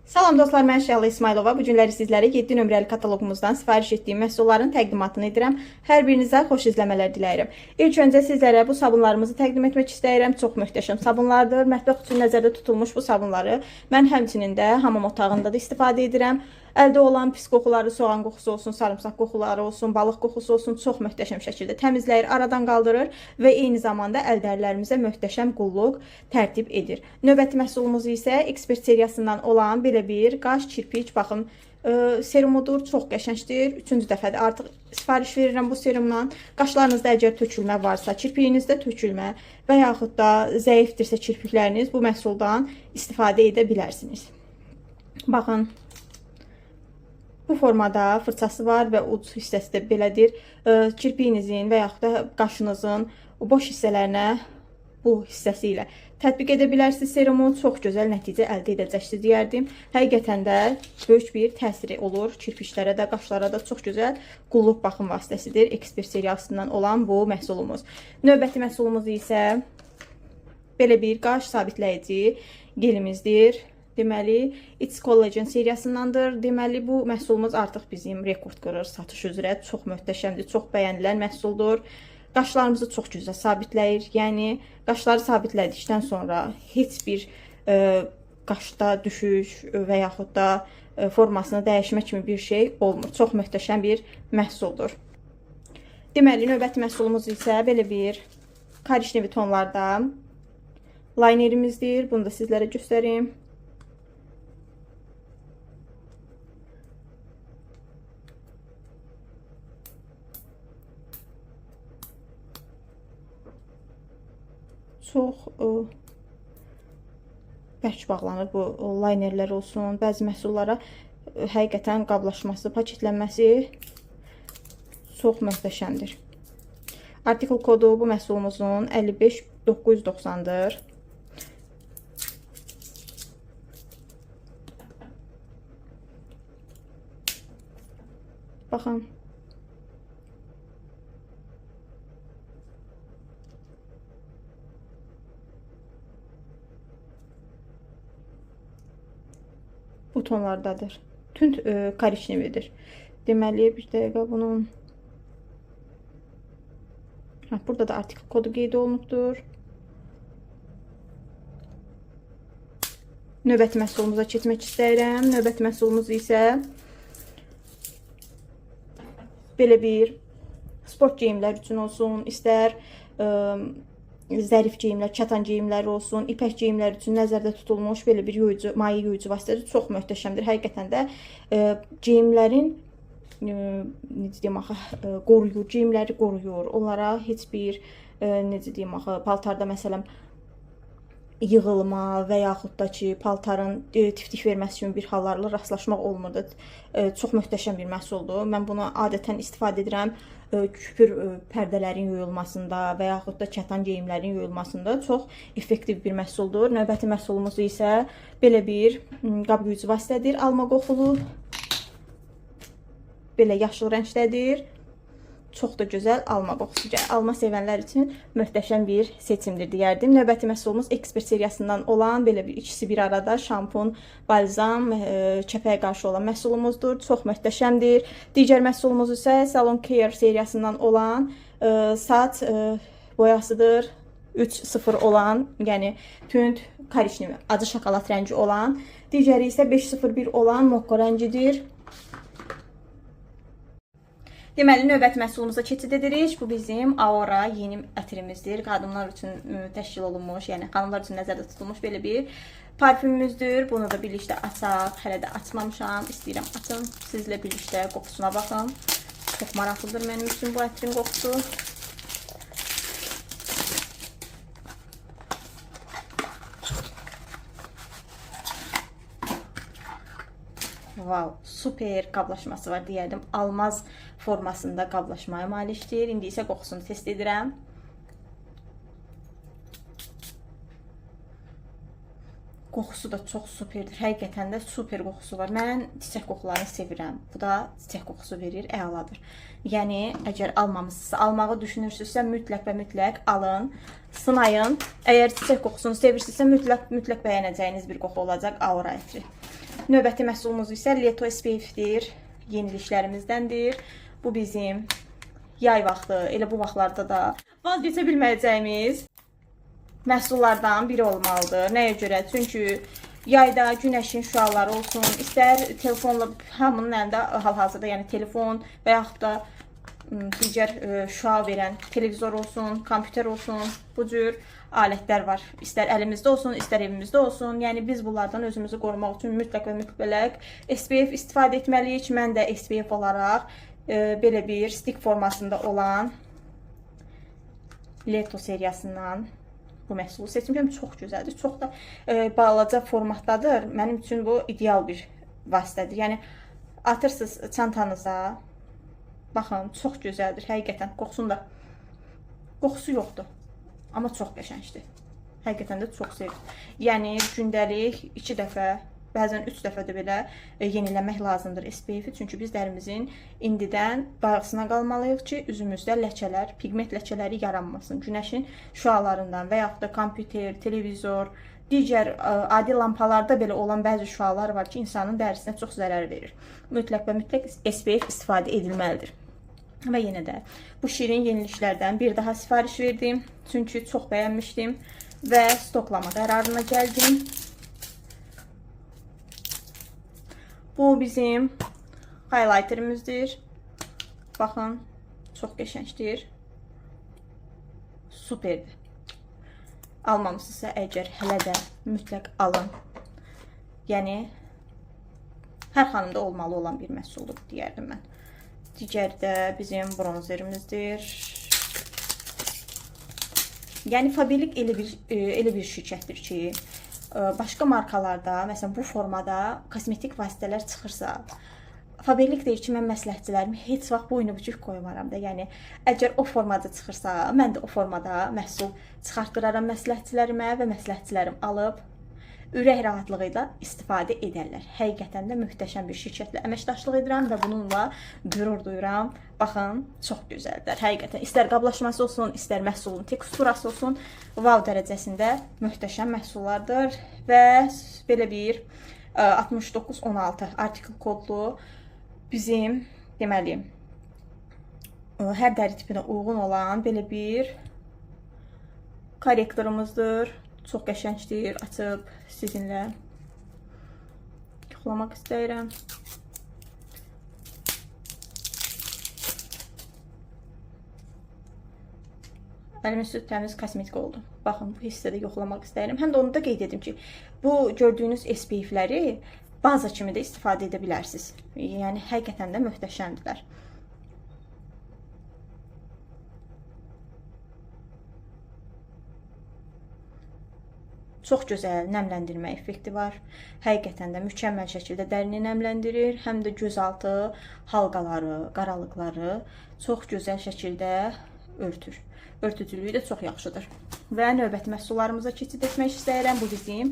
Salam dostlar, mən Şəhla İsmayılova. Bu günləri sizlərə 7 nömrəli kataloqumuzdan sifariş etdiyim məhsulların təqdimatını edirəm. Hər birinizə xoş izləmələr diləyirəm. İlk öncə sizlərə bu sabunlarımızı təqdim etmək istəyirəm. Çox möhtəşəm sabunlardır. Mətbəx üçün nəzərdə tutulmuş bu sabunları mən həmçinin də hamam otağında da istifadə edirəm. Əldə olan pis qoxuları, soğan qoxusu olsun, sarımsaq qoxuları olsun, balıq qoxusu olsun, çox möhtəşəm şəkildə təmizləyir, aradan qaldırır və eyni zamanda əl dərilərimizə möhtəşəm qulluq tərtib edir. Növbəti məhsulumuz isə Expert seriyasından olan belə bir qaş, kirpik, baxım serumudur. Çox qəşəngdir. Üçüncü dəfədir artıq sifariş verirəm bu serumdan. Qaşlarınızda əgər tökülmə varsa, kirpiyinizdə tökülmə və yaxud da zəifdirsə kirpikləriniz bu məhsuldan istifadə edə bilərsiniz. Baxın, bu formada fırçası var və uc hissəsi də belədir. Kirpiyinizin və yaxud da qaşınızın boş hissələrinə bu hissəsi ilə tətbiq edə bilərsiniz serumu. Çox gözəl nəticə əldə edəcəksiniz deyərdim. Həqiqətən də böyük bir təsiri olur. Kirpiklərə də, qaşlara da çox gözəl qulluq baxım vasitəsidir. Expert seriyasından olan bu məhsulumuz. Növbəti məhsulumuz isə belə bir qaş sabitləyici gelimizdir. Deməli, It's Collagen seriyasındandır. Deməli, bu məhsulumuz artıq bizim rekord qırır satış üzrə. Çox möhtəşəmdir, çox bəyənilən məhsuldur. Qaşlarımızı çox gözəl sabitləyir. Yəni, qaşları sabitlədikdən sonra heç bir qaşda düşüş və yaxud da formasını dəyişmə kimi bir şey olmur. Çox möhtəşəm bir məhsuldur. Deməli, növbəti məhsulumuz isə belə bir korişnevi tonlarda linerimizdir. Bunu da sizlərə göstərim. Çox bərk bağlanır bu linerlər olsun. Bəzi məhsullara həqiqətən qablaşması, paketlənməsi çox möhtəşəmdir. Artikl kodu bu məhsulumuzun 55990-dır. Baxın. Bu tonlardadır. Tünd korişnevidir. Deməli, bir dəqiqə bunun... Hə, burada da artikl kodu qeyd olunubdur. Növbəti məhsulumuza keçmək istəyirəm. Növbəti məhsulumuz isə belə bir sport geyimlər üçün olsun, istər zərif geyimlər, kətan geyimləri olsun, ipək geyimlər üçün nəzərdə tutulmuş belə bir yuyucu, maye yuyucu vasitədir. Çox möhtəşəmdir. Həqiqətən də geyimlərin necə deyim axı, qoruyur, geyimləri qoruyur. Onlara heç bir necə deyim axı, paltarda məsələn yığılma və yaxud da ki, paltarın tiftik verməsi kimi bir hallarla rastlaşmaq olmurdu. Çox möhtəşəm bir məhsuldur. Mən bunu adətən istifadə edirəm. Küpür pərdələrin yuyulmasında və yaxud da kətan geyimlərin yuyulmasında çox effektiv bir məhsuldur. Növbəti məhsulumuz isə belə bir qab yuyucu vasitədir. Alma qoxulu, belə yaşıl rəngdədir. Çox da gözəl alma qoxusu gəlir. Alma sevənlər üçün möhtəşəm bir seçimdir deyərdim. Növbəti məhsulumuz Expert seriyasından olan belə bir ikisi bir arada şampun, balzam, kəpəyə qarşı olan məhsulumuzdur. Çox möhtəşəmdir. Digər məhsulumuz isə Salon Care seriyasından olan saç boyasıdır. 3.0 olan, yəni tünd korişnevi, acı şokolad rəngi olan. Digəri isə 5.01 olan mokko rəngidir. Deməli, növbəti məhsulumuza keçid edirik. Bu bizim Aura yeni ətrimizdir. Qadınlar üçün təşkil olunmuş, yəni xanımlar üçün nəzərdə tutulmuş belə bir parfümümüzdür. Bunu da birlikdə açaq. Hələ də açmamışam. İstəyirəm açım. Sizlə birlikdə qoxusuna baxın. Çox maraqlıdır mənim üçün bu ətrin qoxusu. Wow, super qablaşması var deyərdim. Almaz formasında qablaşmaya malikdir. İndi isə qoxusunu test edirəm. Qoxusu da çox superdir. Həqiqətən də super qoxusu var. Mən çiçək qoxularını sevirəm. Bu da çiçək qoxusu verir, əladır. Yəni əgər almamısınızsa, almağı düşünürsünüzsə mütləq və mütləq alın, sınayın. Əgər çiçək qoxusunu sevirsinizsə mütləq mütləq bəyənəcəyiniz bir qoxu olacaq Aura ətri. Növbəti məhsulumuz isə Leto SPF-dir. Yeniliklərimizdəndir. Bu bizim yay vaxtı, elə bu vaxtlarda da vazgeçə bilməyəcəyimiz məhsullardan biri olmalıdır. Nəyə görə? Çünki yayda günəşin şüaları olsun, istər telefonla, hamının əlində hal-hazırda, yəni telefon və yaxud da digər şüa verən televizor olsun, kompüter olsun, bu cür alətlər var. İstər əlimizdə olsun, istər evimizdə olsun. Yəni biz bunlardan özümüzü qorumaq üçün mütləq və mütləq SPF istifadə etməliyik. Mən də SPF olaraq belə bir stik formasında olan Leto seriyasından bu məhsulu seçmişəm. Çox gözəldir. Çox da balaca formatdadır. Mənim üçün bu ideal bir vasitədir. Yəni atırsınız çantanıza. Baxın, çox gözəldir. Həqiqətən qoxusunu da, qoxusu yoxdur. Amma çox qəşəngdir. Həqiqətən də çox sevdim. Yəni gündəlik 2 dəfə, bəzən 3 dəfə də belə yeniləmək lazımdır SPF-i. Çünki biz dərimizin indidən qayğısına qalmalıyıq ki, üzümüzdə ləkələr, pigment ləkələri yaranmasın. Günəşin şüalarından və yaxud da kompüter, televizor, digər adi lampalarda belə olan bəzi şüalar var ki, insanın dərisinə çox zərər verir. Mütləq və mütləq SPF istifadə edilməlidir. Və yenə də bu şirin yeniliklərdən bir daha sifariş verdim. Çünki çox bəyənmişdim və stoklama qərarına gəldim. Bu bizim highlighterimizdir. Baxın, çox qəşəngdir. Superdir. Almamışsınızsa əgər hələ də mütləq alın. Yəni hər xanımda olmalı olan bir məhsuldur deyərdim mən. Digəri də bizim bronzerimizdir. Yəni Faberlic elə bir şirkətdir ki, başqa markalarda, məsələn bu formada kosmetik vasitələr çıxırsa, Faberlic deyir ki, mən məsləhətçilərimi heç vaxt boynu bükük qoymaram da. Yəni əgər o formada çıxırsa, mən də o formada məhsul çıxartdıraram məsləhətçilərimə və məsləhətçilərim alıb ürək rahatlığı ilə istifadə edərlər. Həqiqətən də möhtəşəm bir şirkətlə əməkdaşlıq edirəm və bununla qürur duyuram. Baxın, çox gözəldir. Həqiqətən istər qablaşması olsun, istər məhsulun teksturası olsun, wow dərəcəsində möhtəşəm məhsullardır və belə bir 6916 artikl kodlu bizim deməli hər dəri tipinə uyğun olan belə bir korrektorumuzdur. Çox qəşəngdir. Açıb sizinlə yoxlamaq istəyirəm. Əlimin üstü təmiz kosmetik oldu. Baxın, bu hissədə yoxlamaq istəyirəm. Həm də onu da qeyd edim ki, bu gördüyünüz SPF-ləri baza kimi də istifadə edə bilərsiniz. Yəni həqiqətən də möhtəşəmdirlər. Çox gözəl nəmləndirmə effekti var. Həqiqətən də mükəmməl şəkildə dərini nəmləndirir. Həm də gözaltı halqaları, qaralıqları çox gözəl şəkildə örtür. Örtücülüyü də çox yaxşıdır. Və növbəti məhsullarımıza keçid etmək istəyirəm. Bu bizim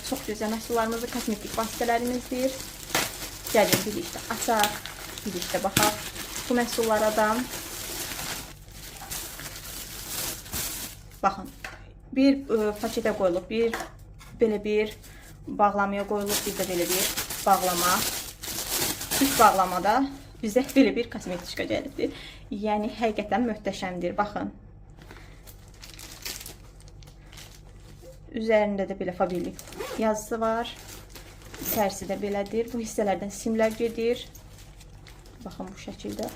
çox gözəl məhsullarımızdır, kosmetik vasitələrimizdir. Gəlin birlikdə açaq, birlikdə baxaq bu məhsullara da. Baxın. Bir paketə qoyulub, bir belə bir bağlamaya qoyulub, bir də belə bir bağlama. 3 bağlamada bizə belə bir kosmetiçka gəlibdir. Yəni həqiqətən möhtəşəmdir. Baxın. Üzərində də belə Faberlic yazısı var. İçərisi də belədir. Bu hissələrdən simlər gedir. Baxın bu şəkildə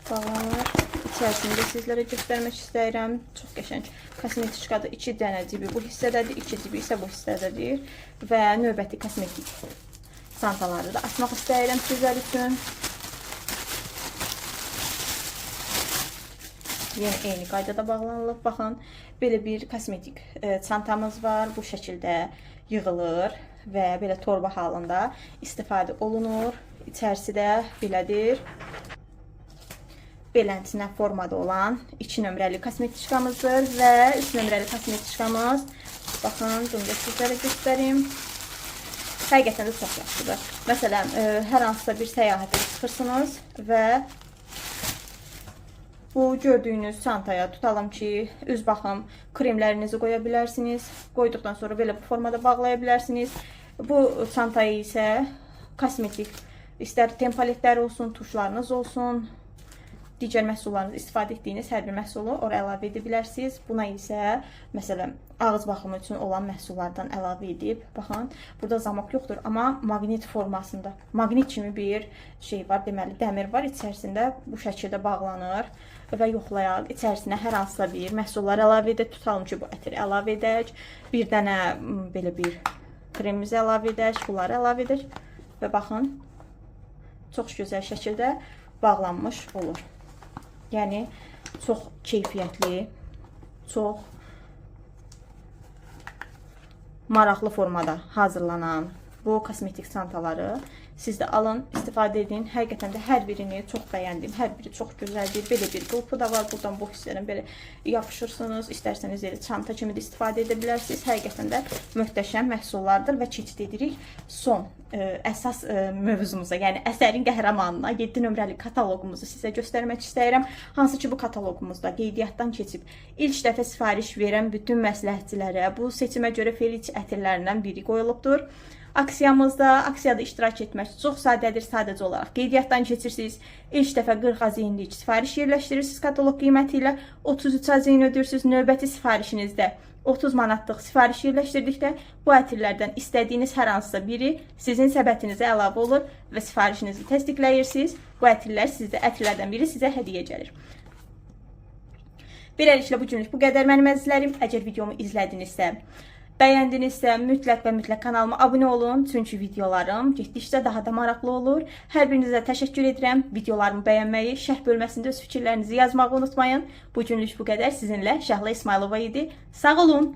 bağlanır. İçərisini də sizlərə göstərmək istəyirəm. Çox qəşəng kosmetiçkadır. 2 dənə dibi bu hissədədir, 2 dibi isə bu hissədədir. Və növbəti kosmetik çantaları da açmaq istəyirəm sizlər üçün. Yenə eyni qaydada bağlanılıb. Baxın, belə bir kosmetik çantamız var. Bu şəkildə yığılır və belə torba halında istifadə olunur. İçərisi də belədir. Beləsinə formada olan 2 nömrəli kosmetiçkamızdır və 3 nömrəli kosmetiçkamız. Baxın, bunu da sizlərə göstərim. Həqiqətən də çox yaxşıdır. Məsələn, hər hansısa bir səyahətə çıxırsınız və bu gördüyünüz çantaya tutalım ki, üz baxım kremlərinizi qoya bilərsiniz. Qoyduqdan sonra belə bu formada bağlaya bilərsiniz. Bu çantayı isə kosmetik, istər tempaletlər olsun, tuşlarınız olsun, digər məhsullarınızı istifadə etdiyiniz hər bir məhsulu ora əlavə edə bilərsiniz. Buna isə məsələn ağız baxımı üçün olan məhsullardan əlavə edib, baxın, burada zamok yoxdur, amma maqnit formasında, maqnit kimi bir şey var, deməli dəmir var içərisində, bu şəkildə bağlanır və yoxlayaq. İçərisinə hər hansısa bir məhsullar əlavə edək, tutalım ki, bu ətir əlavə edək, bir dənə belə bir kremimizi əlavə edək, bunları əlavə edək və baxın, çox gözəl şəkildə bağlanmış olur. Yəni, çox keyfiyyətli, çox maraqlı formada hazırlanan bu kosmetik çantaları siz də alın, istifadə edin. Həqiqətən də hər birini çox bəyəndim. Hər biri çox gözəldir. Belə bir qılpı da var. Buradan bu hissədən belə yapışırsınız. İstərsəniz elə çanta kimi də istifadə edə bilərsiniz. Həqiqətən də möhtəşəm məhsullardır və keçid edirik son əsas mövzumuza, yəni əsərin qəhrəmanına 7 nömrəli kataloqumuzu sizə göstərmək istəyirəm. Hansı ki bu kataloqumuzda qeydiyyatdan keçib ilk dəfə sifariş verən bütün məsləhətçilərə bu seçimə görə Feliç ətirlərindən biri qoyulubdur. Aksiyamızda, aksiyada iştirak etmək çox sadədir. Sadəcə olaraq qeydiyyatdan keçirsiniz. İlk dəfə 40 AZN-lik sifariş yerləşdirirsiniz kataloq qiyməti ilə 33 AZN ödəyirsiniz. Növbəti sifarişinizdə 30 manatlıq sifariş yerləşdirdikdə bu ətirlərdən istədiyiniz hər hansısa biri sizin səbətinizə əlavə olur və sifarişinizi təsdiqləyirsiniz. Bu ətirlər sizdə, ətirlərdən biri sizə hədiyyə gəlir. Beləliklə bu günlük bu qədər mənim əzizlərim. Əgər videomu izlədinizsə, bəyəndinizsə mütləq və mütləq kanalıma abunə olun. Çünki videolarım getdikcə daha da maraqlı olur. Hər birinizə təşəkkür edirəm. Videolarımı bəyənməyi, şərh bölməsində öz fikirlərinizi yazmağı unutmayın. Bu günlük bu qədər. Sizinlə Şəhla İsmayılova idi. Sağ olun.